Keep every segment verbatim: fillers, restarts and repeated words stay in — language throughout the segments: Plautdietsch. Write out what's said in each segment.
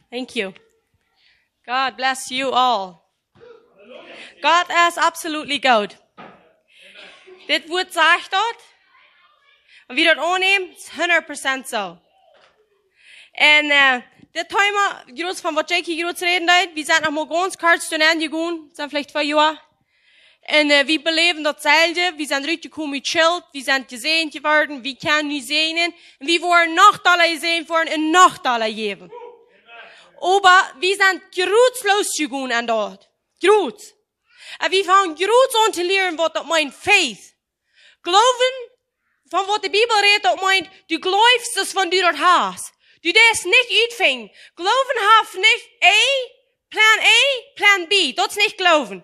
Thank you. God bless you all. God is absolutely good. Dit Wuat sajcht daut. Un wie daut aunnämen, es hundat Prozent soo. Un, äh, dit Thema, jrots von waut Jake jrots räden deed, wie sent noch mau gaunz kort doa nenn jegonen, sent veleicht twee Joa. Un, äh, wie beläwen daut selwje, wie sent rutjekomen ut Schilt, wie sent jesäajent jeworden, wie kjennen nu säajnen, un wie woaren noch dolla jesäajent woaren un noch dolla jäwen. Oba wie sent jrots losjegonen aun daut. Jrots. Un wie fangen jrots aun to lieren, waut daut meent, faith. Gloowen, von waut de Bibel rät, daut meent, du jleefst, daut wan du daut hast. Du deist nich utfinjen. Gloowen haft nich A, Plan A, Plan B. Daut es nich Gloowen.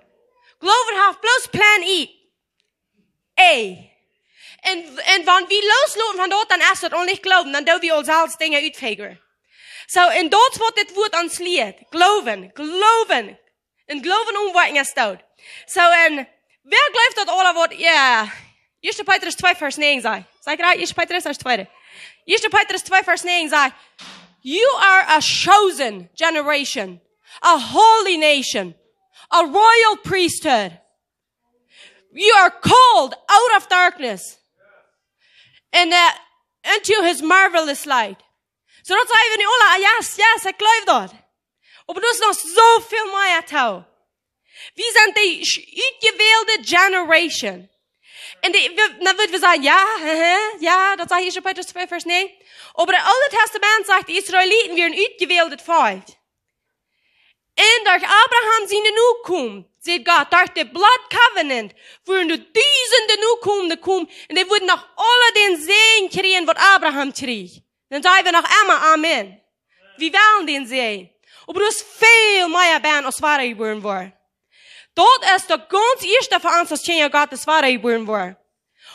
Gloowen haft bloos Plan I. A. Un, un wan wie losloten von daut, dan es daut uk nich Gloowen. Dan doo wie aul selfst Dinja utfigure. Soo, un daut es waut dit Wuat ons lieet. Gloowen, Gloowen. Un Gloowen onen Woakjen es doot. Soo, un wäa jleeft daut aula waut, jo. Ieeschte Petrus twee Varsch näajen sajcht. Saj ekj rajcht, Ieeschte Petrus, daut es tweede. Ieeschte Petrus twee Varsch näajen sajcht, "You are a chosen generation, a holy nation, a royal priesthood. You are called out of darkness and, uh, into his marvelous light." Soo daut saj wie nu aula, "Ah, yes, yes, ekj jleew daut." Oba doa es noch soo väl mea too. Wie sent de sch-, utjewälde generation. Un de, wie, dan wudden wie sajen, jo, hehe, jo, daut sajcht Ieeschte Petrus twee Varsch näajen. Oba daut Oole Tastament sajcht, de Israeliten wieren utjewäldet Volkj. Un derch Abraham siene Nokomen, sajcht Gott, derch de Blood Covenant, wudden doa dusende Nokomen komen, un dee wudden noch aule dän Säajen kjrieen, waut Abraham kjrieech. Dan saj wie noch emma Amen. Wie wellen dän Säajen. Oba doa es väl mea bie aus wadajebuaren woaren. Daut es daut gaunz ieeschte fa ons aus Kjinja Gottes wadajebuaren woaren.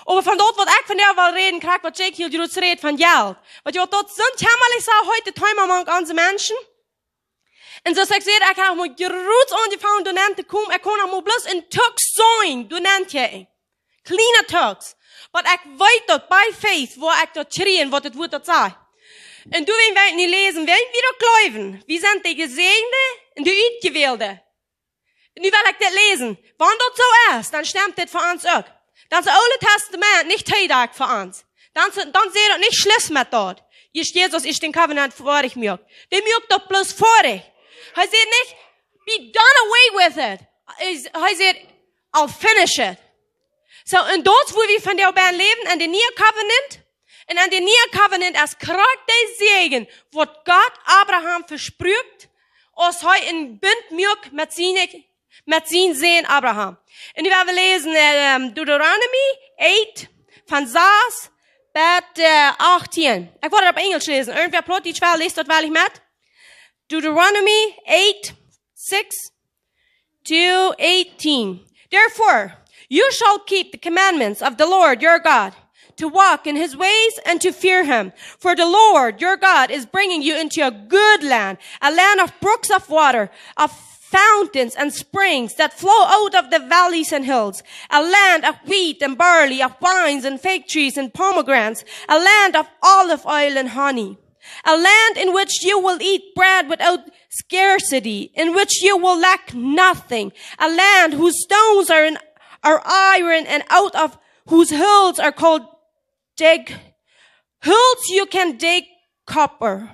Oba von daut waut ekj vondoag well räden, krakjt waut Jake hia jrots räd von Jelt. Waut jo daut soont kjemmalich soo heet, daut Thema mank onse Menschen. Un soo aus ekj säd, ekj hab mau jrots aunjefongen doa nenn to komen, ekj kaun noch mau bloos een Tuks seenen, doa nenn to kjikjen. Kjliene Tuks. Oba ekj weet daut by faith, woo ekj daut kjrieech, waut daut Wuat daut sajcht. Un doa woa wie nu läsen, wan wie daut jleewen, wie sent de Jesäajende un de Utjewälde. Un nu well ekj dit läsen. Wan daut soo es, dan stemt dit fa ons uk. Dan es daut Oole Tastament nich Tiedakj fa ons. Dan es, dan sajcht daut nich Schluss met daut. Ieescht Jesus es dän Covenant foadich jemoakt. Dee moakt daut bloos foadich. Hee sajcht nich, "Be done away with it." Hee, hee sajcht, "I'll finish it." Soo, un daut es woo wie vondoag bie läwen, aun de niee Covenant. Un aun de niee Covenant es krakjt de Säajen, waut Gott Abraham vesprakjt, aus hee een Bunt muak met siene, met sien Sän Abraham. Un nu woa wie läsen, ähm, Deuteronomy acht, von sas bat, äh, achtieen. Ekj woa daut opp Enjelsch läsen. Irjentwäa Plautdietsch well, läst daut well nich met. Deuteronomy acht, six to eighteen. Therefore, you shall keep the commandments of the Lord your God, to walk in his ways and to fear him. For the Lord your God is bringing you into a good land, a land of brooks of water, of fountains and springs that flow out of the valleys and hills, a land of wheat and barley, of vines and fig trees and pomegranates, a land of olive oil and honey. A land in which you will eat bread without scarcity, in which you will lack nothing. A land whose stones are in, are iron, and out of whose hills are called dig, hills you can dig copper.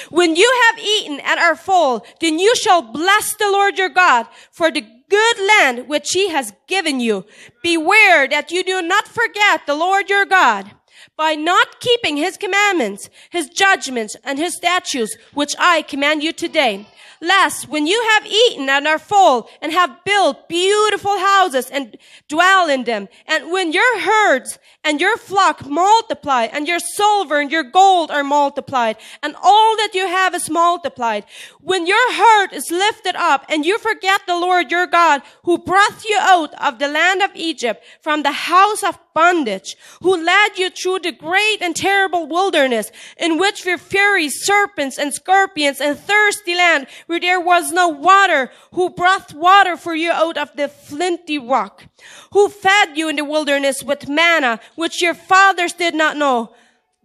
When you have eaten and are full, then you shall bless the Lord your God for the good land which he has given you. Beware that you do not forget the Lord your God by not keeping his commandments, his judgments, and his statutes, which I command you today. Lest, when you have eaten and are full, and have built beautiful houses and dwell in them, and when your herds and your flock multiply, and your silver and your gold are multiplied, and all that you have is multiplied, when your heart is lifted up, and you forget the Lord your God, who brought you out of the land of Egypt, from the house of bondage, who led you through the great and terrible wilderness, in which were fiery serpents and scorpions and thirsty land where there was no water, who brought water for you out of the flinty rock, who fed you in the wilderness with manna, which your fathers did not know,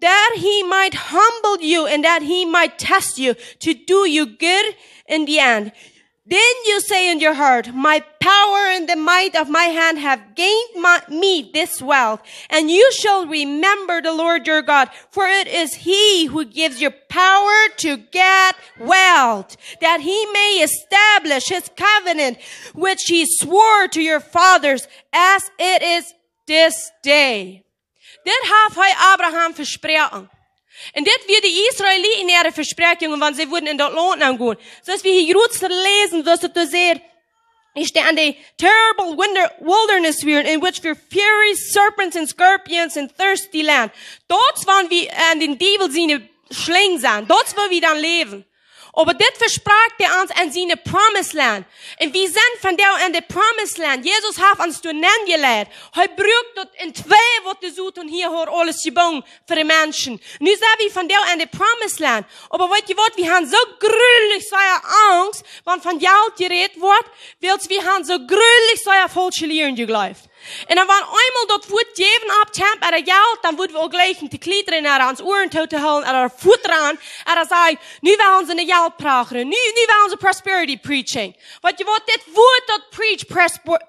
that he might humble you and that he might test you to do you good in the end. Then you say in your heart, "My power and the might of my hand have gained my, me this wealth." And you shall remember the Lord your God, for it is he who gives you power to get wealth, that he may establish his covenant, which he swore to your fathers, as it is this day. Dit haft hee Abraham vesproaken. Un dit wia de Israeliten äare Vespräakjungen, wan see wudden en daut Launt aungonen. Soo aus wie hia jrod läsen, soo aus et doa sajcht, "Is there a terrible winder-, wilderness we're in, in which were fiery serpents and scorpions and thirsty land." Daut es wan wie aun dän Diewel siene Schlinj sent. Daut es woo wie dan läwen. Oba dit vesprakjt hee ons en siene Promised Land. Un wie sent vondoag en de Promised Land. Jesus haft ons doa nenn jeleit. Hee bruak daut en twee, waut de Soton hia haud aules jebungen fa de Menschen. Nu sent wie vondoag en de Promised Land. Oba weet jie waut, wie haben soo grulich sea Angst, wan von Jelt jerät woat, wiels wie haben soo grulich sea faulsche Lieren jejleeft. Un dan wan eemol daut Wuat jäwen opp Temp ooda Jelt, dan wudden wie uk jlikj de Kjleeda ooda ons Uaren too to hoolen ooda fuat rannen ooda sajen, "Nu well wie ons en de Jelt prachren, nu, nu well wie ons prosperity preaching." Weet jie waut, dit Wuat daut preach prosper-,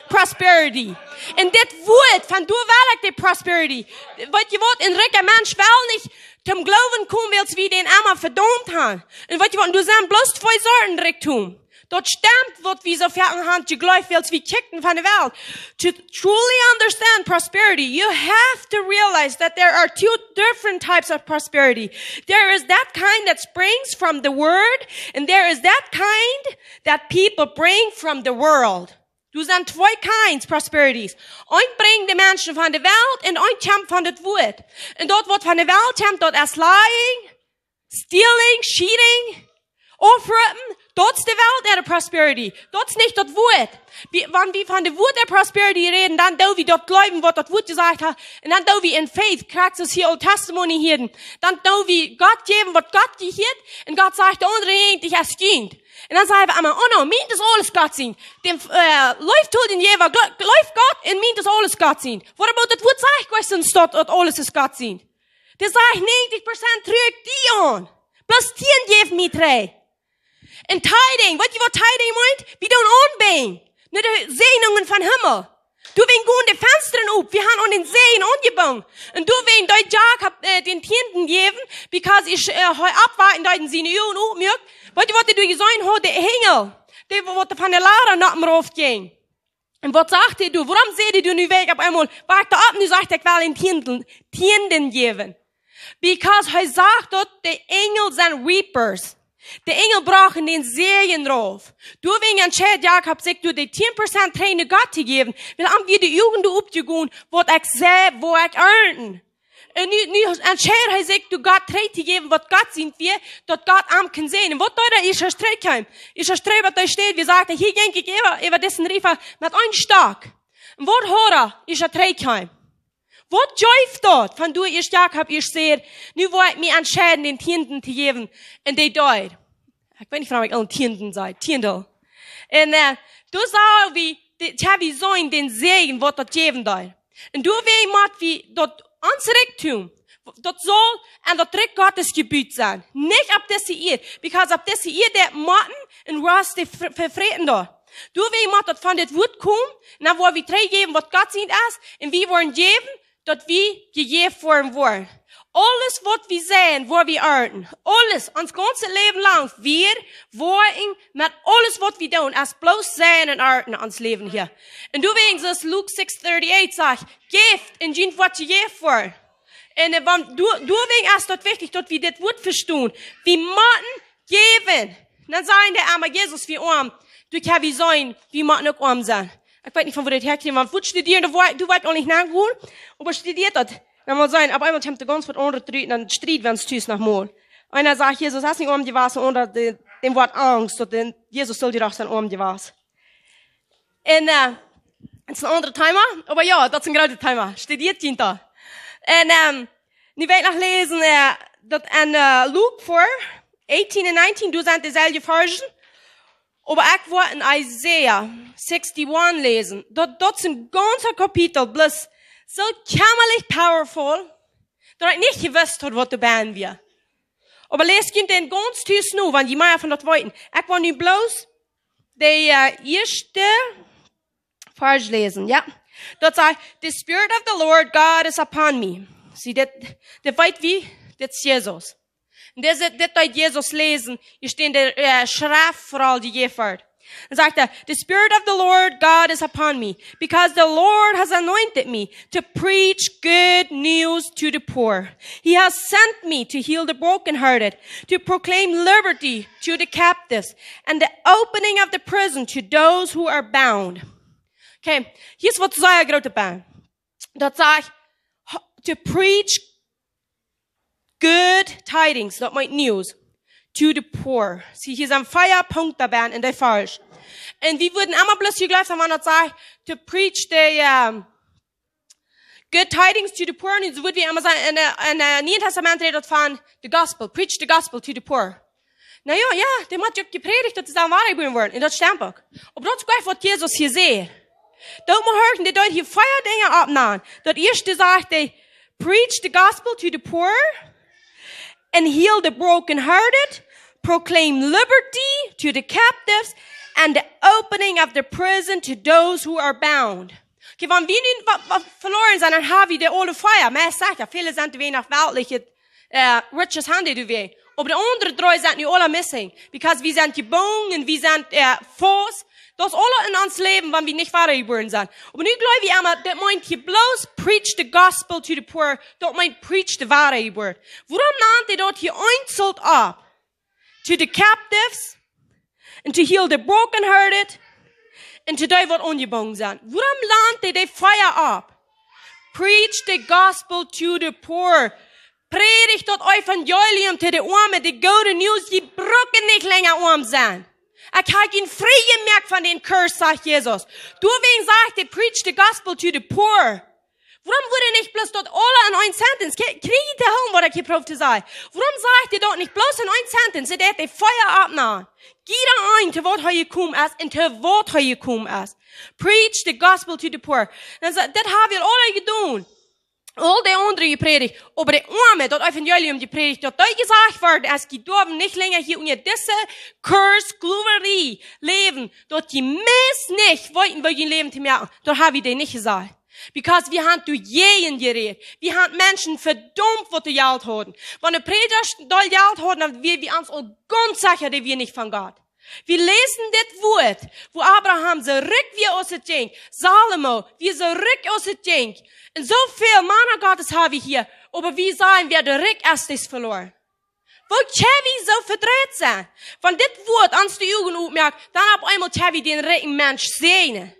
prosperity. Un dit Wuat von doa well ekj de prosperity. Weet jie waut, een rikja Mensch well nich toom Gloowen komen, wiels wie dän emma vedaumt haben. Un weet jie waut, doa sent bloos twee Sorten Rikjdom. Daut stemt, waut wie soo foaken haben jejleeft, wiels wie kjikjten von de Welt. To truly understand prosperity, you have to realize that there are two different types of prosperity. There is that kind that springs from the word, and there is that kind that people bring from the world. Doa sent twee kinds prosperities. Eent brinjt de Menschen von de Welt un eent kjemt von daut Wuat. Un daut, waut von de Welt kjemt, daut es lying, stealing, cheating, aufrupen, daut es de Welt äare prosperity. Daut es nich daut Wuat. Wie, wan wie von de Welt äare prosperity räden, dan doo wie daut jleewen, waut daut Wuat jesajcht haft. Un dan doo wie en faith, krakjt soo aus hia Old Testimony hia. Dan doo wie Gott jäwen, waut Gott jehieet. Un Gott sajcht, de aundre näajentich es dient. Un dan saj wie emma, "Oh no, mient es aules Gott sien." Dän, äh, leeft to dän Jewa, jle-, leeft Gott un mient es aules Gott sien. What about daut Wuat sajcht, Gott sien, daut, daut aules es Gott sien? Daut sajcht, "Näajentich Prozent trigj ekj die aun. Bloos tieen jäw mie trigj." Un tithing, weet jie waut tithing meent? Wie doonen aunbrinjen. No de Säajnungen von Himmel. Doawäajen gonen de Fenstren op. Wie haben aun dän Säajen aunjebungen. Un doawäajen deed Jakob, äh, dän Tienden jäwen, because hee, äh, hee oppwakjen deed un siene Uagen opmuak. Weet jie waut hee doa jeseenen haud? De Enjel. Dee, waut von de Lada no am rauf jinjen. Un waut sajcht hee doa? Wuarom sajcht hee doa nu, wia ekj opp eemol, wia ekj doa opp, nu sajcht hee, "Ekj well een Tienden, Tienden jäwen." Because hee sajcht daut de Enjel sent reapers. De Enjel brochten dän Säajen rauf. Doawäajen entscheed Jakob sikj doa de tieen Prozent trigj no Gott to jäwen. Wiels am wia de Uagen doa opjegonen, waut ekj säd, woa ekj arnten. Un nu, nu entscheed hee sikj doa Gott trigj to jäwen, waut Gott sient wia, daut Gott am kunn säajnen. Un waut deed hee? Ieescht aus hee trigj kjeem. Ieescht aus hee trigj, waut doa steit, wia, sajcht hee, "Hia jinkj ekj äwa, äwa disen Riefa met een Stock." Un waut haud hee? Ieescht aus hee trigj kjeem. Waut jeef daut? Von doa ieescht Jakob ieescht säd, "Nu woa ekj mie entscheiden, dän Tienden to jäwen." Un dee deed. Ekj weet nich, wuarom ekj aul Tienden saj, Tiendel. Un, äh, doa sach wie, de, hab wie jeseenen dän Säajen, waut daut jäwen deed. Un doawäajen mott wie daut ons Rikjdom, daut saul aun daut Rikj Gottes jebut sennen. Nich opp dise Ieed, because opp dise Ieed deit Motten un Rust dee vefr-, vefräten doa. Doawäajen mott daut von dit Wuat komen, un dan woa wie trigj jäwen, waut Gott sient es, un wie woaren jäwen, daut wie jejäft woaren woaren. Aules, waut wie seien, woa wie arnten. Aules, ons gaunzet Läwen lang, wie woaren met aules, waut wie doonen, es bloos seien un arnten, ons Läwen hia. Un doawäajen, soo aus Luke six thirty-eight sajcht, "Jäft, un junt woat jejäft woaren." Un, äh, wan, doa-, doawäajen es daut wichtich, daut wie dit Wuat vestonen. Wie motten jäwen. Dan sajen dee emma, "Jesus, wie oam." Doa kjenn wie seenen, wie motten uk oam sennen. Ekj weet nich, von wua daut häakjemt, wan wie studieren, doa wea-, doa wea ekj uk nich nogonen, oba studieet daut. Dan mott sennen, opp eemol kjemt doa gaunz waut aundret trigj, dan strieden wie ons tus noch mol. Eena sajcht, "Jesus es nich oam jewast", un aundra, dee, dee woat Angst, daut dee, Jesus saul die doch sennen oam jewast. Un, äh, daut es een aundret Thema, oba jo, daut es een grootet Thema. Studieet junt daut. Un, ähm, nu well ekj noch läsen, äh, daut aun, äh, Luke four, eighteen un nineteen, doa sent deeselwje Varzen. Oba ekj woa en Isaiah sixty-one läsen. Daut, daut es een gaunzet Kapitel, bloos soo kjämlich powerful. daut ekj nich jewist haud, waut doa bennen wia. Oba läst junt dän gaunz tus no, wan jie mea von daut weeten. Ekj well nu bloos de, äh, ieeschte Varsch läsen, jo. Daut sajcht: "The Spirit of the Lord God is upon me." See, dit, dit weet wie, dit es Jesus. Un dit, dit deed Jesus läsen, hia steit de, äh, Schreft fa aul dee Jeefahrt. Dan sajcht hee: "The Spirit of the Lord God is upon me, because the Lord has anointed me to preach good news to the poor. He has sent me to heal the brokenhearted, to proclaim liberty to the captives, and the opening of the prison to those who are bound." Okay, hia es waut sea groot bie. Daut sajcht, ho-, to preach good tidings, daut meent news, to the poor. See, hia sent vea Punkten bie en dee Varsch. Un wie wudden emma bloos jejleeft haben, wan daut sajcht, to preach the, ähm, good tidings to the poor. Un dan wudden wie emma sajen, en, äh, en, äh, Niee Tastament rät daut von the gospel, preach the gospel to the poor. Na jo, jo, dee mott uk jeprädicht, daut see dan wada jebuaren woaren. Un daut stemt uk. Oba daut es jlikj waut Jesus hia sajcht. Doot mau horchen, dee deed hia vea Dinja oppnämen. Daut ieeschte sajcht hee: "Preach the gospel to the poor and heal the brokenhearted, proclaim liberty to the captives and the opening of the prison to those who are bound." Okay, wan wie nu wa-, wa-, veloaren sent, dan ha wie dee aule vea. Mau ekj saj jo, väle sent doawäajen noch weltliche, äh, riches han dee doawäajen. Oba de aundre dree sent nu aula missing. Because wie sent jebungen, wie sent, äh, faust. Daut es aula en ons Läwen, wan wie nich wada jebuaren sent. Oba nu jleew wie emma, daut meent hia bloos preach the gospel to the poor, daut meent preach de Wadajeburt. Wuarom nant hee daut hia eenzeln opp? To the captives, and to heal the brokenhearted, un to dee waut aunjebungen sent. Wuarom nant hee dee vea opp? Preach the gospel to the poor. Prädicht daut Evangelium to de Oame, de goode News, jie brucken nich lenja oam sennen. Ekj hab junt frie jemoakt von dän Curse, sajcht Jesus. Doawäajen sajcht hee, preach the gospel to the poor. Wuarom woat nich bloos daut aula en eene Sentence? Kjrie-, kjrie jie to hieren, waut ekj hia proow to sajen? Wuarom sajcht hee daut nich bloos en eene Sentence? Hee deit dee vea oppnämen. Jieda eenen, to waut hee jekomen es un to waut hee jekomen es. Preach the gospel to the poor. Dan sa-, daut hab wie aula jedonen. Aul dee aundre jeprädicht, oba dee Oame, daut Evangelium jeprädicht, daut dee jesajcht woat, aus jie doawen nich lenja hia unja dise Curse, Sklaverie läwen, daut jie meist nich weeten, woo jun Läwen to moaken. Daut hab wie dee nich jesajcht. Because wie han doajäajen jerät. Wie han Menschen vedaumt, waut doa Jelt hauden. Wan de Prädja doa Jelt hauden, dan wia wie ons aul gaunz secha, dee wia nich von Gott. Wie läsen dit Wuat, woo Abraham soo rikj wia aus et jinkj. Salomo wia soo rikj aus et jinkj. Un soo väl Mana Gottes hab wie hia. Oba wie sajen, wäa doa rikj es, dee es veloaren. Woo kjenn wie soo vedreit sennen? Wan dit Wuat ons de Uagen opmoakt, dan opp eemol kjenn wie dän rikjen Mensch säajnen.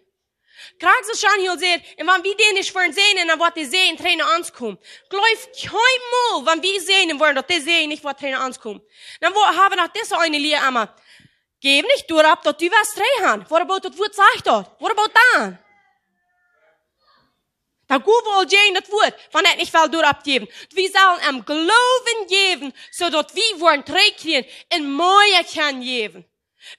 Krakjt soo aus John Hill sajcht, un wan wie dän nich woaren säajnen, dan woat de Säajen trigj no ons komen. Jleew kjeenmol, wan wie säajnen woaren, daut de Säajen nich woat trigj no ons komen. Dan woa-, hab wie noch dise eene Lia emma. Jeff nich doaropp, daut du waut trigj hast. What about daut Wuat sajcht daut? What about dan? Dan go wie aul jäajen daut Wuat, wan ekj nich well doaropp jäwen. Wie sellen em Gloowen jäwen, soo daut wie woaren trigj kjrieen un mea kjennen jäwen.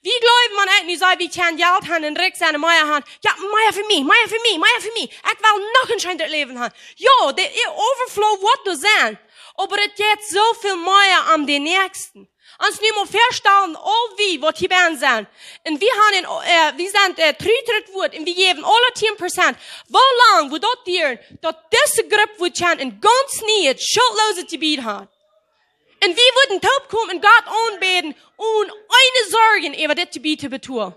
Wie jleewen, wan ekj nu saj, wie kjennen Jelt han un rikj sennen un mea han. Jo, mea fa mie, mea fa mie, mea fa mie. Ekj well noch een scheenret Läwen han. Jo, de, de overflow woat doa sennen. Oba et jeit soo väl mea om dän Näakjsten. Ons nu mol väastalen, aul wie, waut hia bennen sent. Un wie han een, äh, wie sent, äh, tru to daut Wuat un wie jäwen aule tieen Prozent. Woo lang woat daut dieren, daut dise Grupp woat kjennen een gaunz nieet, schultlooset Jebied han? Un wie wudden toopkomen un Gott aunbäden, onen eene Sorj äwa dit Jebied to betolen.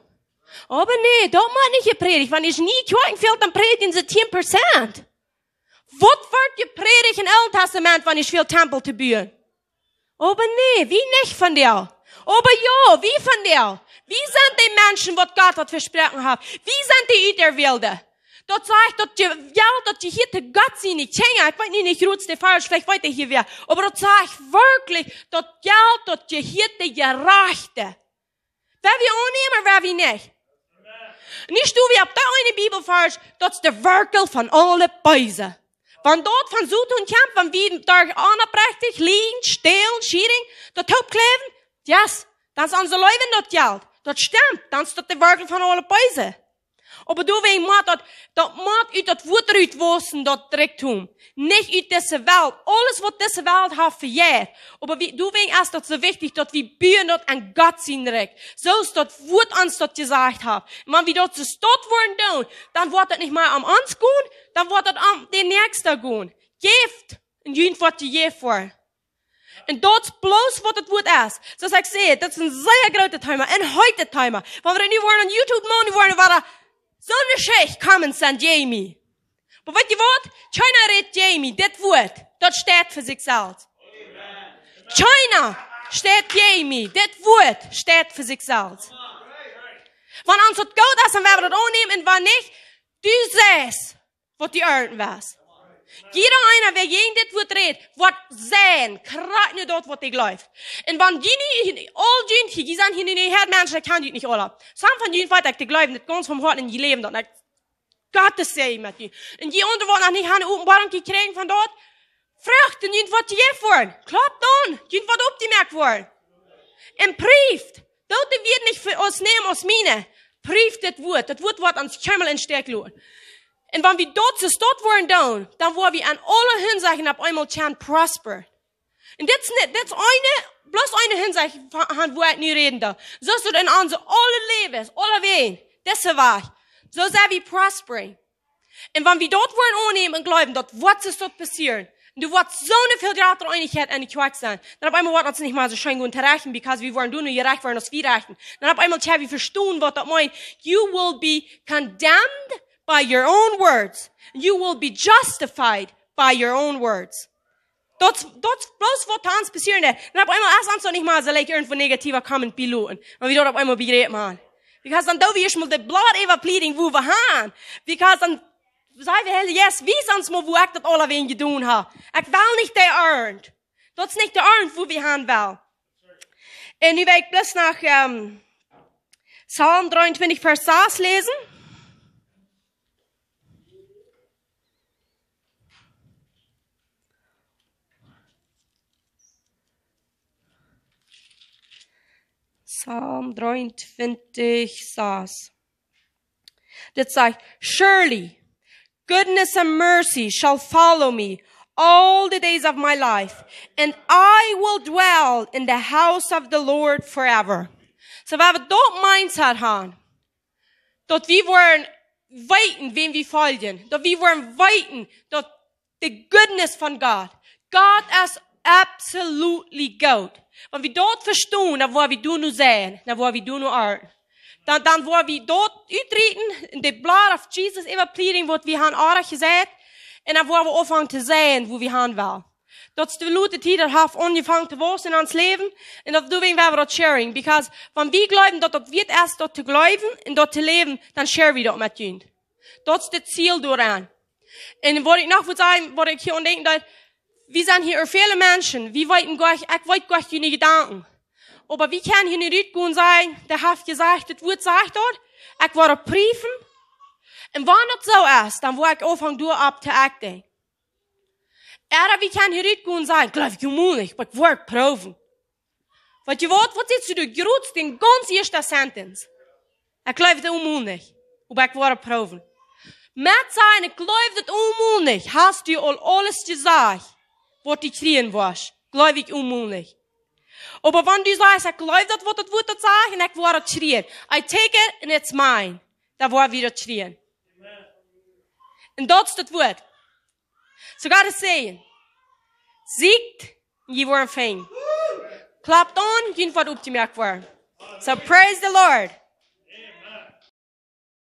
Oba nä, daut mott nich jeprädicht, wan ekj nie Kjoakjen fält, dan prädjen see tieen Prozent. Waut woat jeprädicht em Oolen Tastament, wan ekj fäl Tempel to buen? Oba nä, wie nich von dee. Oba jo, wie von dee. Wie sent dee Menschen, waut Gott haft vesproaken haft. Wie sent dee Uterwälde. Daut sajcht, daut je-, jo, daut jehieet to Gott siene Kjinja. Ekj weet nu nich, Ruth, de Varsch, veleicht weet hee hia wäa. Oba daut sajcht werkjlich, daut Jelt, daut jehieet de Jerajchte. Woa wie aunnämen, woa wie nich? Nu stonen wie opp dee eene Bibelvarsch, daut es de Werkjel von aule Beese. Wan daut von Soton kjemt, wan wie derch onoprechtich, Liejen, Stälen, Cheating, daut toopkjleewen, yes, dan es onse Läwen daut Jelt. Daut stemt, dan es daut de Werkjel von aule Beese. Oba doawäajen mott daut, daut mott ut daut Wuat rut wausen, daut Rikjdom. Nich ut dise Welt. Aules waut dise Welt haft, vejeit. Oba wie, doawäajen es daut soo wichtich, daut wie buen daut aun Gott sien Rikj. Soo aus daut Wuat ons daut jesajcht haft. Un wan wie daut soo stoakj woaren doonen, dan woat daut nich mea om ons gonen, dan woat daut om dän Näakjsten gonen. Jäft, un junt woat jejäft woaren. Un daut es bloos waut daut Wuat es. Soo aus ekj säd, daut es een sea grootet Thema, een heetet Thema. Wan wie nu woaren aun YouTube moaken, woaren wie soone Schicht komen sent jäajen mie. Oba weet jie waut? Kjeena rät jäajen mie. Dit Wuat, daut steit fa sikj selfst. Kjeena steit jäajen mie. Dit Wuat steit fa sikj selfst. Wan ons daut goot es, dan woa wie daut aunnämen, un wan nich, du sajchst, waut du ernten woascht. Jieda eena, wäa jäajen dit Wuat rät, woat seien, krakjt no daut, waut hee jleeft. Un wan jie nu, aul jie, jie sent hia nu nich, Menschen, ekj kjan junt nich aula. Some von junt, waut ekj jleew, daut gaunz vom Hoaten un jie läwen daut. Un Gott es sea met junt. Un jie aundre, waut noch nich haben Openboarunk jekjräajen von daut, fruacht un junt woat jejäft woaren. Klopt aun, junt woat oppjemoakt woaren. Un prieft. Daut dee wieet nich fa ons nämen aus miene. Prieft dit Wuat. Daut Wuat woat ons kjeenmol em Stich loten. Un wan wie daut soo stoakj woaren doonen, dan woa wie aun aule Hinsechten opp eemol kjennen prosperen. Un dit es nich, dit es eene, bloos eene Hinsecht von, von wua ekj nu räden doo. Soo es daut en onse aule Läwes, aulawäajen, dise Wajch. Soo sent wie prospering. Un wan wie daut woaren aunnämen un jleewen, daut woat soo stoakj passieren. Un doa woat soone väl jratre Eenichkjeit enne Kjoakj sennen. Dan opp eemol woat ons nich mea soo scheen gonen to rajchten, because wie woaren doonen, je rajcht woaren aus wie rajchten. Dan opp eemol kjenn wie vestonen, waut daut meent. You will be condemned by your own words. You will be justified by your own words. Daut, daut es bloos waut ons passieren deit. Dan opp eemol es ons daut nich mea soo leicht irjentwua negativa comment below. Un wie daut opp eemol bejräpen haben. Because dan doo wie ieescht mol de blood äwa pleading, wua wie haben. Because dan saj wie, Heilja Jeist, wies ons mol, wua ekj daut aulawäajen jedonen hab. Ekj well nich de Arnt. Daut es nich de Arnt, wua wie haben wellen. Un nu well ekj bloos noch, ähm, Psalm dreeuntwintich, Varsch sas läsen. Psalm dreeuntwintich, sas. Dit sajcht: "Surely goodness and mercy shall follow me all the days of my life, and I will dwell in the house of the Lord forever." Soo, wan wie daut mindset haben, daut wie woaren weeten, wäm wie foljen, daut wie woaren weeten, daut de goodness von Gott. Gott es absolutely good. Wan wie daut vestonen, dan woa wie doonen seien, dan woa wie doonen arnten. Dan, dan woa wie daut utrieten, en de blood of Jesus äwa pleading, waut wie haben oajch jesajcht, un dan woa wie aunfangen to seien, wua wie haben wellen. Daut es de lota Tiet, daut haft aunjefongen to wausen en ons Läwen, un daut doawäajen woa wie daut sharing, because wan wie jleewen, daut daut wieet es, daut to jleewen un daut to läwen, dan share wie daut met junt. Daut es daut Ziel doaraun. Un waut ekj noch well sajen, waut ekj hia aun denkjen deed, wie sent hia väle Menschen, wie weeten goanich, ekj weet goanich june Jedanken. Oba wie kjennen hia nich rutgonen, sajen, dee haft jesajcht, daut Wuat sajcht daut, ekj woa daut priefen. Un wan daut soo es, dan woa ekj aunfangen doaropp to acten. Ooda wie kjennen hia rutgonen, sajen, jleew ekj mol nich, oba ekj woa proowen. Weet jie waut? Waut sajchst du, du jrutst dän gaunz ieeschten sentence? Ekj jleew daut mol nich, oba ekj woa proowen. Met sajen, ekj jleew daut mol nich, hast du aul aules jesajcht, waut du kjrieen woascht. Jleew ekj mol nich. Oba wan du sajchst, ekj jleew daut, waut daut Wuat daut sajcht, un ekj woa daut kjrieen. I take it and it's mine. Dan woa wie daut kjrieen. Un daut es daut Wuat. Soo Gott es sajen: Sieekjt, jie woaren finjen. Klopt aun, jie woaren oppjemoakt woaren. So praise the Lord.